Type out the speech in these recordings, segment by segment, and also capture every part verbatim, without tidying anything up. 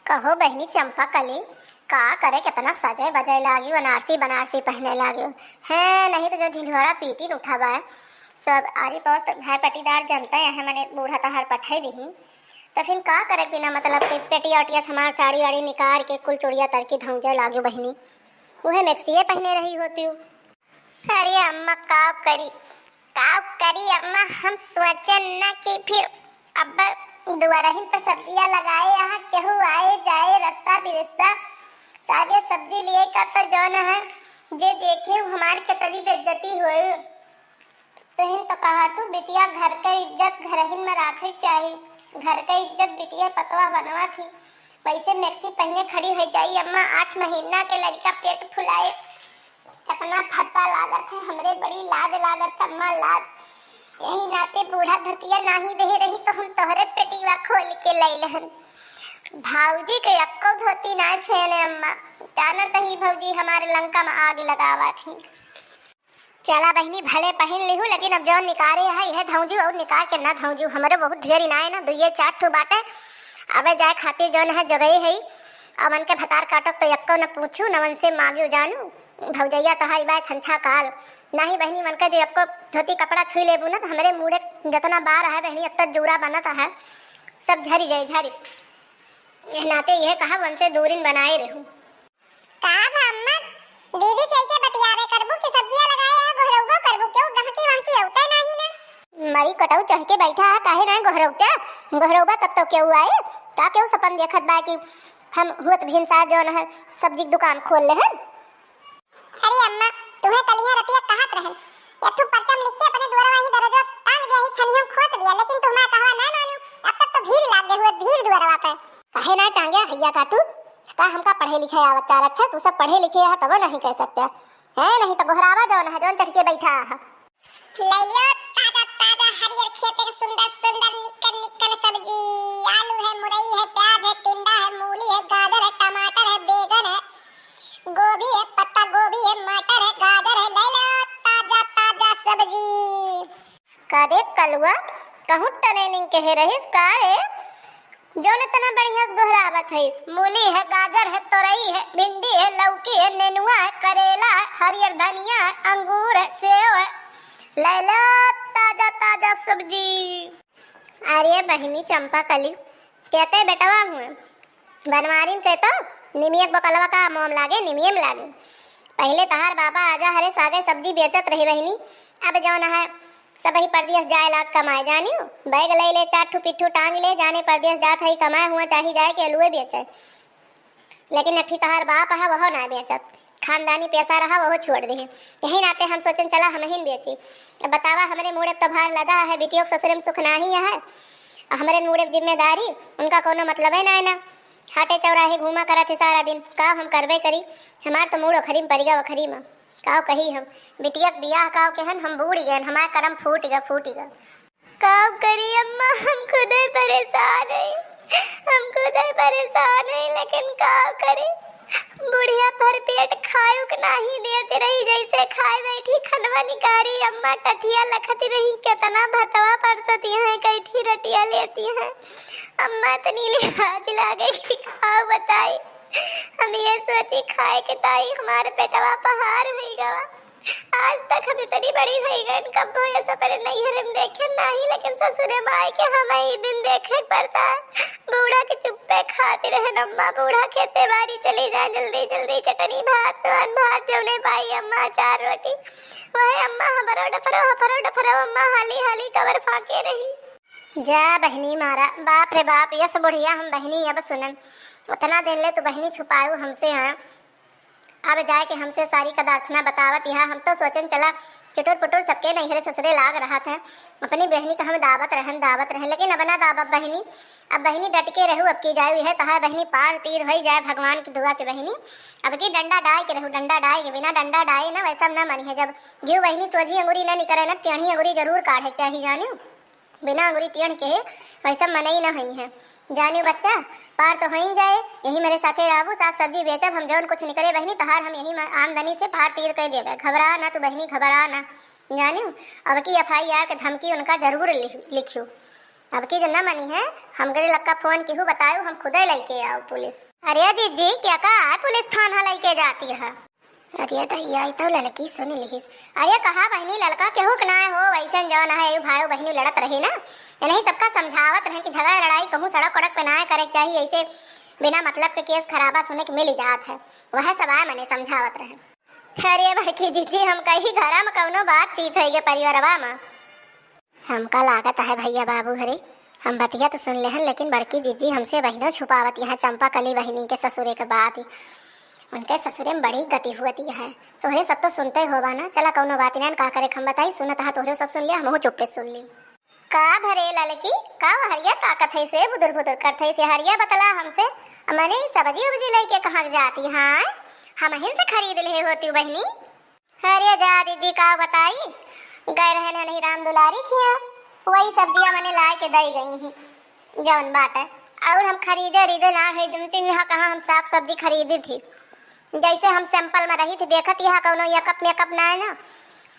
कहो बहिनी चंपा कली, का करे, केतना सजे बजे लागियो, अनारसी बनारसी पहने लागियो। हैं, नहीं तो जो झिझोरा पीटी उठा बा। सब आरी पड़ोस तक भाई पटीदार जनते हैं, मने बूढ़ा तहार पठे दिही। तो फिर का करे, बिना मतलब के पेटिया ओटिया से हमार साड़ी वाड़ी निकाल के कुल चुड़िया तरकी धौंजे लागियो बहिनी। उहे मैक्सिए पहने रही होती हूँ। अरे अम्मा, काव करी, काव करी अम्मा, हम सोचन न कि फिर अब दुआरहिन पे सब्जियां लगाए, यहाँ केहू आए जाए, रास्ता बिरस्ता, सागे सब्जी लिए का तो जौन है, जे देखे उ हमार के तनी बेइज्जती होए। तुहिन तो कहा तू बिटिया, घर के इज्जत घरहिन में राखे के चाही, घर के इज्जत बिटिया पतवा बनवा थी, वैसे मैक्सी पहने खड़ी हो जाई अम्मा, आठ महीना के लड़का पेट फुलाए। कितना फट्टा लागत है हमरे, बड़ी लाज लागत अम्मा, लाज। यही नाते बूढ़ा धोतिया नाही दे रही तो हम तोहरे पेटीवा खोल के ले लेहन। भौजी के अक्को धोती ना छेने अम्मा, जानत ही भौजी हमारे लंका में आग लगावा थी। चला बहिनी, भले पहिन लिहू, लेकिन अब जौन निकारे है यह धौजू और निकार के ना धौजू, हमरे बहुत ढेर इनाए ना, दुइये चार ठो बाटे। अबे जाए खातिर जौन है जगह है, अब उनके भतार काटो तो यक्को न पूछू न उनसे मांगियो जानू। भौजैया तोहारी बा छंछा काल। नाही बहिनी, मन का जे आपको धोती कपड़ा छुई लेबू ना, तो हमरे मूड़े जतना बार है बहिनी, अत्ता जूरा बनत है, सब झरी जाए, झरी। यह नाते यह कहा, उनसे दूरिन बनाए रहू। का बा अम्मा, दीदी से ऐसे बतियावे करबू कि सब्जियां लगाए है, गोहरौबो करबू, क्यों गहकी वहकी औते नाही ना? मरी कटऊ चढ़ के बैठा है, काहे ना गोहरौते? गोहरौबा तब तो क्यों आए? का क्यों सपन देखत बा कि हम हुत भिनसार जौन है सब्जी के दुकान खोल ले हैं? अरे अम्मा, तुम्हें कलिया रतिया कहत रहन, एक ठो परचम लिख के अपने दुआरवा ही दरजवा टांग दिया ही, छनिया खोस दिया, लेकिन तुम्हारा कहवा ना मानू। अब तक तो भीड़ लाग गए हुए, भीड़ दुआरवा पे। काहे ना टांगे हैया काटू? का हमका पढ़े लिखे आवत चार? अच्छा, तू सब पढ़े लिखे है तब नहीं कह सकते हैं, नहीं तो गोहरावा जौन है, जौन चढ़ के बैठा है। ले लियो ताजा ताजा हरियर खेते के सुंदर सुंदर निक्कन निक्कन सब्जी। आलू है, मुरई है, प्याज है, टिंडा है, मूली है, गाजर है, टमाटर है, बैगन है, गोभी है, पत्ता गोभी है, मटर है, गाजर है, ले लो ताजा ताजा सब्जी। का रे कलुआ, कहूँ ट्रेनिंग के है रहिस का रे? जौन इतना बढ़िया से गोहरावत है, मूली है, गाजर है, तोरई है, भिंडी है, लौकी है, नेनुआ है, करेला है, हरियर धनिया है, अंगूर है, सेव है, ले लो ताजा ताजा सब्जी। अरे बहिनी चंपा कली, कहते बेटवा हुए, बनवारिन के तो निमियक बकलवा का मोम लागे, निमिये में लागे। पहिले तहार बाबा आजा हरे सागे सब्जी बेचत रही बहिनी, अब जौन है सब ही परदेस जाए लाग कमाए, जानियो। बैग ले ले, चार ठू पिट्ठू टांग ले, जाने परदेस जात है कमाए, हुआ चाही जाए के अलुए बेचे। लेकिन अठी तहार बाप है, वह ना बेचत, खानदानी पैसा रहा, वह छोड़ दे। यही नाते हम सोचन चला हम ही न बेची। अब बतावा, हमरे मूड़े तो भार लदा है, बिटियों के ससुरे में सुख नाही है, आ हमरे मूड़े जिम्मेदारी, उनका कोनो मतलबे ना है ना। हाटे चौराहे घूमा करत है सारा दिन, का हम करबे करी? हमार तो मूड़ ओखरी में परिगा, ओखरी में। काव कही हम, बिटिया के बियाह काव केहन, हम बूड़ गए, हमार करम फूट गए, फूट गए। काव करी अम्मा, हम खुदे परेशान है, हम खुदे परेशान है, लेकिन काव करी, बुढ़िया भर पेट खायो के नाही देत रही, जैसे खाए बैठी खनवा निकारी, अम्मा टठिया लखत रही, केतना भतवा परसती हैं, कैठी रोटिया लेती हैं। अम्मा इतनी लिहाज लागे कि काव बताई, हम ये सोची खाए के ताई हमारे पेटवा पहाड़ हुई गवा। आज तक हम इतनी बड़ी हुई गए, कब्बो ऐसा परे नैहर में देखे नाही, लेकिन ससुरे माई के हम ही दिन देखे के पड़ता है। बूढ़ा के चुप्पे खाती रहे अम्मा, बूढ़ा खेते बाड़ी चली जाए, जल्दी जल्दी चटनी भात, नॉन भात, जौने पाई अम्मा चार रोटी, वह अम्मा हफरो डफरो, हफरो डफरो अम्मा हाली हाली कवर फाके रही। जा बहिनी मारा, बाप रे बाप, यस बुढ़िया हम बहिनी अब सुनन। उतना दिन ले तू बहिनी छुपायू हमसे, हाँ? अब जाए के हमसे सारी कदार्थना बतावत यहाँ, हम तो सोचन चला चुटुर पुटुर सबके नैहरे ससुरे लाग रहत है। अपनी बहिनी का हम दावत रहन, दावत रहन, लेकिन अब ना दावब बहिनी। अब बहिनी डट के रहू, अब की जायू यह तहार बहिनी पार तीर होई जाए भगवान की दुआ से बहिनी। अब की डंडा डाय के रहू, डंडा डाय के, बिना डंडा डाए ना वैसा ना मनी है। जब घिउ बहिनी सोझी अंगुरी ना निकरे ना, टेढ़ी अंगुरी जरूर काढ़े के चाही जानियो। बिना अंगुरी टेढ़ के वैसा मनई ना होई है। जानियो बच्चा, पार तो होई जाए, यही मेरे साथे रहबू, साग सब्जी बेचब हम, जौन कुछ निकले बहिनी तहार हम यही म-, आमदनी से पार तीर कर देबे। घबरा ना तू बहिनी, घबरा ना। जानियो, अब की एफ आई आर के धमकी उनका जरूर लिख-, लिखियो। अब की जो न मनी है, हमरे लक्का फोन केहू बतायो, हम खुदे लइके आओ पुलिस। अरे जिज्जी, क्या का है पुलिस थाना लइके जाती है? अरे दैया, ई तो ललकी सुन लिहिस। अरे कहा बहिनी, ललका केहू के नाय हो, वैसे जौन है, यू भाई बहिनी लड़त रही ना, इन्हीं सबका समझावत रहे कि झगड़ा लड़ाई कहूँ सड़क उड़क पे नाय करे के चाहिए, ऐसे बिना मतलब के केस खराबा सुने के मिल जात है, वह सब आए मने समझावत रहे। अरे बड़की जिज्जी, हम कही घरा में कौनो बातचीत होइगे परिवारवा में। हमका लागत है भैया बाबू हरे, हम बतिया तो सुन लेहन, लेकिन बड़की जिज्जी हमसे बहिनो छुपावत यहाँ चंपा कली बहिनी के ससुरे के बात। उनके ससुरे में बड़ी गति हुअत है। तोहरे सब तो सुनते होबा ना, चला कौनो बात ना का करे हम बताई, सुनत हा तोहरे सब सुन लिया, हमहू चुप्पे सुन ली। का भरे ललकी, का हरिया ताकत है से बुदुर बुदुर करत है से हरिया बतला हमसे, मने ई सब्जी उब्जी लेके कहाँ जाती हाँ? हमहिन से खरीद ले होती बहिनी। अरे जा दीदी, का बताई, गए रहन हन ही राम दुलारी खिया, वही सब्जिया मने लाए के दई गई ही, जौन बाटे। और हम खरीदे उरीदे ना है, तुम तीन यहाँ कहाँ हम साग सब्जी खरीदी थी, जैसे हम सैंपल में रही थी, देखत यहाँ कौनो एकअप मेकअप ना है ना,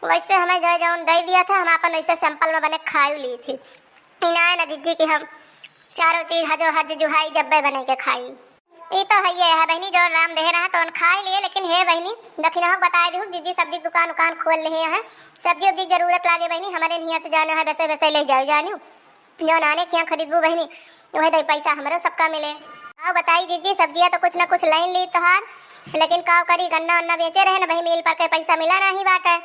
वैसे हमें जो जौन दे दिया था, हम अपन वैसे सैंपल में बने खाई ली थी। ई ना है ना जिज्जी कि हम चारों चीज हजो हज जुहाई जब्बे बने के खाई। ई तो हइये है बहिनी, जौन राम देहे रहा तौन खाए लिए, लेकिन हे बहिनी, दखिनहू बताए दिहु, जिज्जी सब्जी के दुकान उकान खोल लिहे हैं, सब्जी उब्जी के जरूरत लागे बहिनी, हमरे निया से जाना है, बेसे बेसे ले जाओ जानियो, जौन आने खिया खरीदबू बहिनी, वह दई पैसा हमरो सबका मिले। आओ बताई जिज्जी, सब्जिया तो कुछ ना कुछ लाइन ली तोहार, लेकिन का करी, गन्ना उन्ना बेचे रहे ना बहिनी, मिल पर के पैसा मिला नहीं बाटे,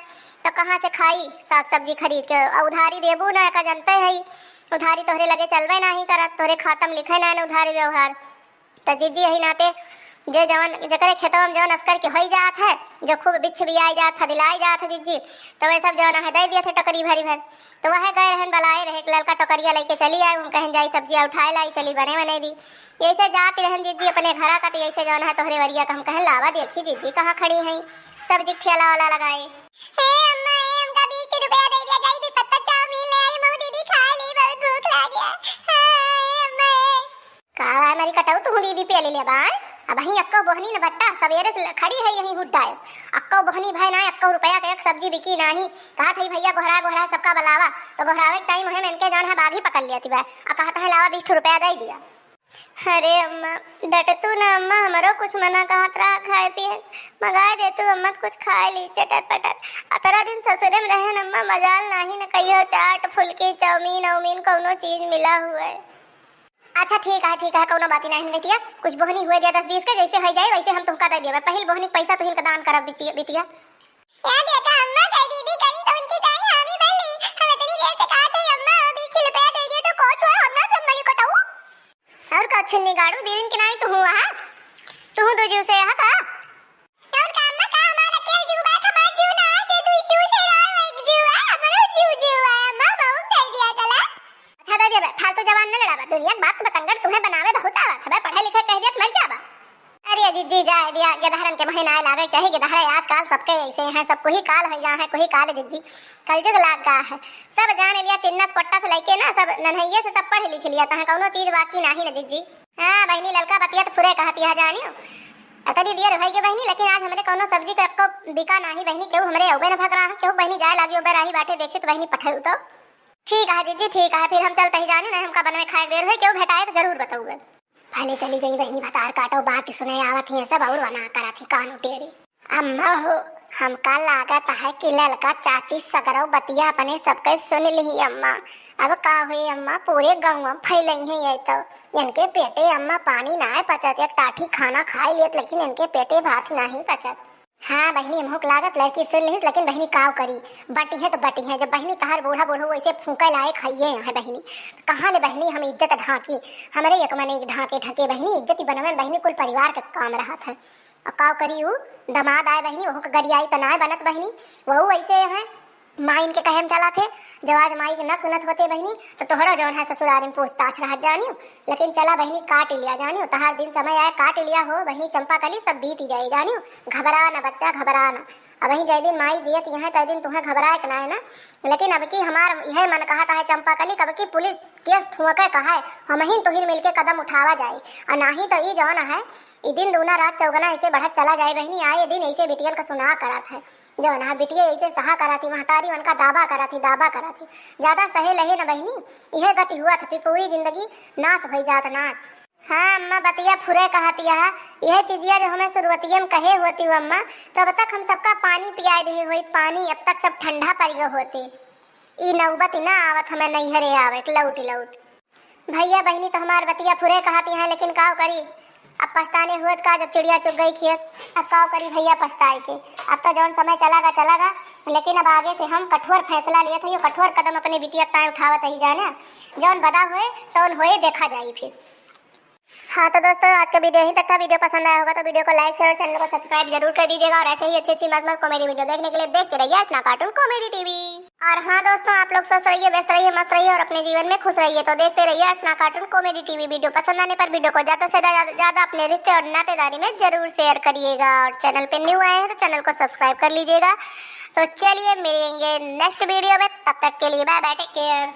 तो कहाँ से खाई साग सब्जी खरीद के? और उधारी देबू ना, का जनते है, उधारी तोहरे लगे चलबे नहीं करत, तोहरे खाता में लिखे ना, ना उधारी व्यवहार। त जिज्जी यही नाते जे जवन जेकरे खेतवा में जवन असकर के होई जात है, जो खूब बिच्छ बियाई जात, फदिलाई जात है जिज्जी, तो वह सब जवन है दे दिए थे टोकरी भरी भर। तो वह गए रहन बलाए रहे, ललका टोकरिया लेके चली आए, हम कहन जाई सब्जिया उठाए लाई, चली बने बने दी। यैसे जात रहन जिज्जी अपने घरा का, तो यैसे जवन है तोहरे वरिया का हम कहन लावा देखी जिज्जी कहाँ खड़ी हैं, सब्जी के ठेला वाला लगाए। हे अम्मा, हे हमका बीस रुपया दे दिया, जाई भी पत्ता चाउमीन ले आई, मऊ दीदी खा ली, बहुत भूख लागे। हाँ, हे अम्मा, हे। का बा हमारी कटाऊ, तू दीदी पे ले ले बा? अब ही अक्को बोहनी न बट्टा, सवेरे से खड़ी है यहीं हुड्डायस। अक्को बोहनी भय ना, अक्को रुपया के एक सब्जी बिकी नाही। कहा थई भैया गोहरा गोहरा सबका बलावा, तो गोहरावे के टाइम है इनके जौन है बाघ ही पकड़ लिया थी बा। आ कहत है लावा बीस ठो रुपया दे दिया। अरे अम्मा, डटतू ना अम्मा, हमरो कुछ मना कहत रहा खाए पिए, मंगाए देतू अम्मा, तो कुछ खाए ली चटर पटर। अतरा दिन ससुरे में रहे न अम्मा, मजाल नाही न कहियो चाट फुल्की चाउमीन औमीन कौनो चीज मिला हुए। अच्छा ठीक है, ठीक है, कौनो बात ही नहीं बेटिया, कुछ बोहनी हुए दिया दस बीस के, जैसे हो जाए वैसे हम तुमका दे देबे। पहिल बोहनी के पैसा तुहिन का दान करब बिटिया, बिटिया। या देखा अम्मा, कह दीदी कहीं तो उनकी कहीं हामी भली, हम इतनी देर से कहा थे अम्मा, बीस रुपया दे दिए तो कोट हुआ, हम ना सब मनी को ताऊ। और का छुन्नी गाड़ू, दीदिन के नाई तू हुआ है? तू दो जीव से यहाँ का? और का अम्मा का हमारा केल जीव बात, हमार जीव ना है, जे तू जीव से रहा है, एक जीव है, हमारा जीव जीव है, अम्मा, बहुत कह दिया गलत। अच्छा दे दिया बे, फालतू जबान न लड़ावा, दुनिया के बात बतंगड़ तुम्हें बनावे बहुत आवत है बे, पढ़े लिखे कह दिया तो मर जाबा। अरे जिज्जी जाए दिया, गेदहरन के मोहे नाय लागे चाही, गेदहरे आजकाल सबके ऐसे हैं, सब कोही काल हो गया है, कोही काल जिज्जी, कलजुग लाग गया है। सब जान लिया, चिन्ना से पट्टा से लेके ना, सब नन्हैये से सब पढ़ लिख लिया, तहाँ कौनो चीज बाकी नाही न जिज्जी। हाँ बहिनी, ललका बतिया तो पूरे कहती है जानियो। अतरी देर होई गे बहिनी, लेकिन आज हमरे कौनो सब्जी के अक्को बिका नाही बहिनी, केहू हमरे अउबे न भग रहा है, केहू बहिनी जाए लागी उबे राही बाटे, देखी तो बहिनी पठाऊ तो। ठीक है जिज्जी, ठीक है, फिर हम चलते ही जानी, नहीं हमका बनवे खाए के देर होई, केहू भेटाए तो जरूर बताऊबे। भले चली गई बहिनी, भतार काटो, बात सुने आवत ही सब और वना करत ही कान उटेरी। अम्मा हो, हमका लागत है कि ललका चाची सगरो बतिया अपने सबके सुन ली अम्मा। अब का हुई अम्मा, पूरे गाँव में फैलई है ये तो। इनके पेटे अम्मा पानी ना पचत, एक टाठी खाना खाई लेत लेकिन इनके पेटे भात नहीं पचत। हाँ बहिनी, हमहू के लागत लड़की सुन लिहिस, लेकिन बहिनी काव करी, बटी है तो बटी है। जब बहिनी तहार बूढ़ा बूढ़ो वैसे फूंके लायक हइये है बहिनी, तो कहाँ ले बहिनी हम इज्जत ढांकी? हमरे एक मने ढांके ढके बहिनी, इज्जत ही बनवे में बहिनी कुल परिवार के काम रहत है। और काव करी ऊ दमाद आए बहिनी, ओहू के गरियाई तो नाय बनत बहिनी, वहू ऐसे है। माई इनके कहे में चला थे, जब आज माई के न सुनत होते बहिनी, तो तोहरा जौन है ससुरारी में पूछताछ रहत जानियो। लेकिन चला बहिनी, काट लिया जानियो, तहार दिन समय आए, काट लिया हो बहिनी चंपा कली, सब बीत जाए जानियो। घबरा ना बच्चा, घबरा ना। अब वही जय दिन माई जियत यहाँ, तय दिन तुम्हें घबराए के ना है ना। लेकिन अब की हमार यह मन कहत है चंपा कली, कब की पुलिस केस ठुआ के कहा है, हम ही तुहिन मिलके कदम उठावा जाए। और नाही तो ई जौन है, ई दिन दूना रात चौगना ऐसे बढ़त चला जाए बहिनी, आए दिन ऐसे बिटियन का सुना करत है। जौन हा बिटिया ऐसे सहा करा थी, महतारी उनका दाबा करा थी, दाबा करा थी। ज्यादा सहे लहे न बहिनी, इहे गति हुआ था, फिर पूरी जिंदगी नाश होई जात, नाश। हाँ अम्मा, बतिया फुरे कहत यह, यह चीजिया जो हमें शुरुआतिये में कहे होती हो अम्मा, तो अब तक हम सबका पानी पियाए देहे होई, पानी अब तक सब ठंडा पड़ गए होते। ई नौबत ना आवत हमें नैहरे आवे के लौट लौट। भैया बहिनी तो हमार बतिया फुरे कहत यह, लेकिन काव करी, अब पछताने हुए का, जब चिड़िया चुग गई खेत, अब काव करी भैया पछताए के। अब तो जौन समय चला गा, चला गा, लेकिन अब आगे से हम कठोर फैसला लेत हई, कठोर कदम अपने बिटिया ताए उठावत ही जाना, जौन बदा होए तौन होए देखा जाई फिर। हाँ तो दोस्तों, आज का वीडियो यहीं तक था। वीडियो पसंद आया होगा तो वीडियो को like, share और चैनल को सब्सक्राइब जरूर कर दीजिएगा। और ऐसे ही अच्छी अच्छी मस्त मस्त कॉमेडी वीडियो देखने के लिए देखते रहिए अर्चना कार्टून कॉमेडी टीवी। और हाँ दोस्तों, आप लोग स्वस्थ रहिए, व्यस्त रहिए, मस्त रहिए और अपने जीवन में खुश रहिए। तो देखते रहिए अर्चना कार्टून कॉमेडी टीवी। वीडियो पसंद आने पर वीडियो को ज्यादा से ज्यादा, ज्यादा अपने रिश्ते और नातेदारी में जरूर शेयर करिएगा। और चैनल पे न्यू आए हैं तो चैनल को सब्सक्राइब कर लीजिएगा। तो चलिए मिलेंगे नेक्स्ट वीडियो में, तब तक के लिए bye bye, take care।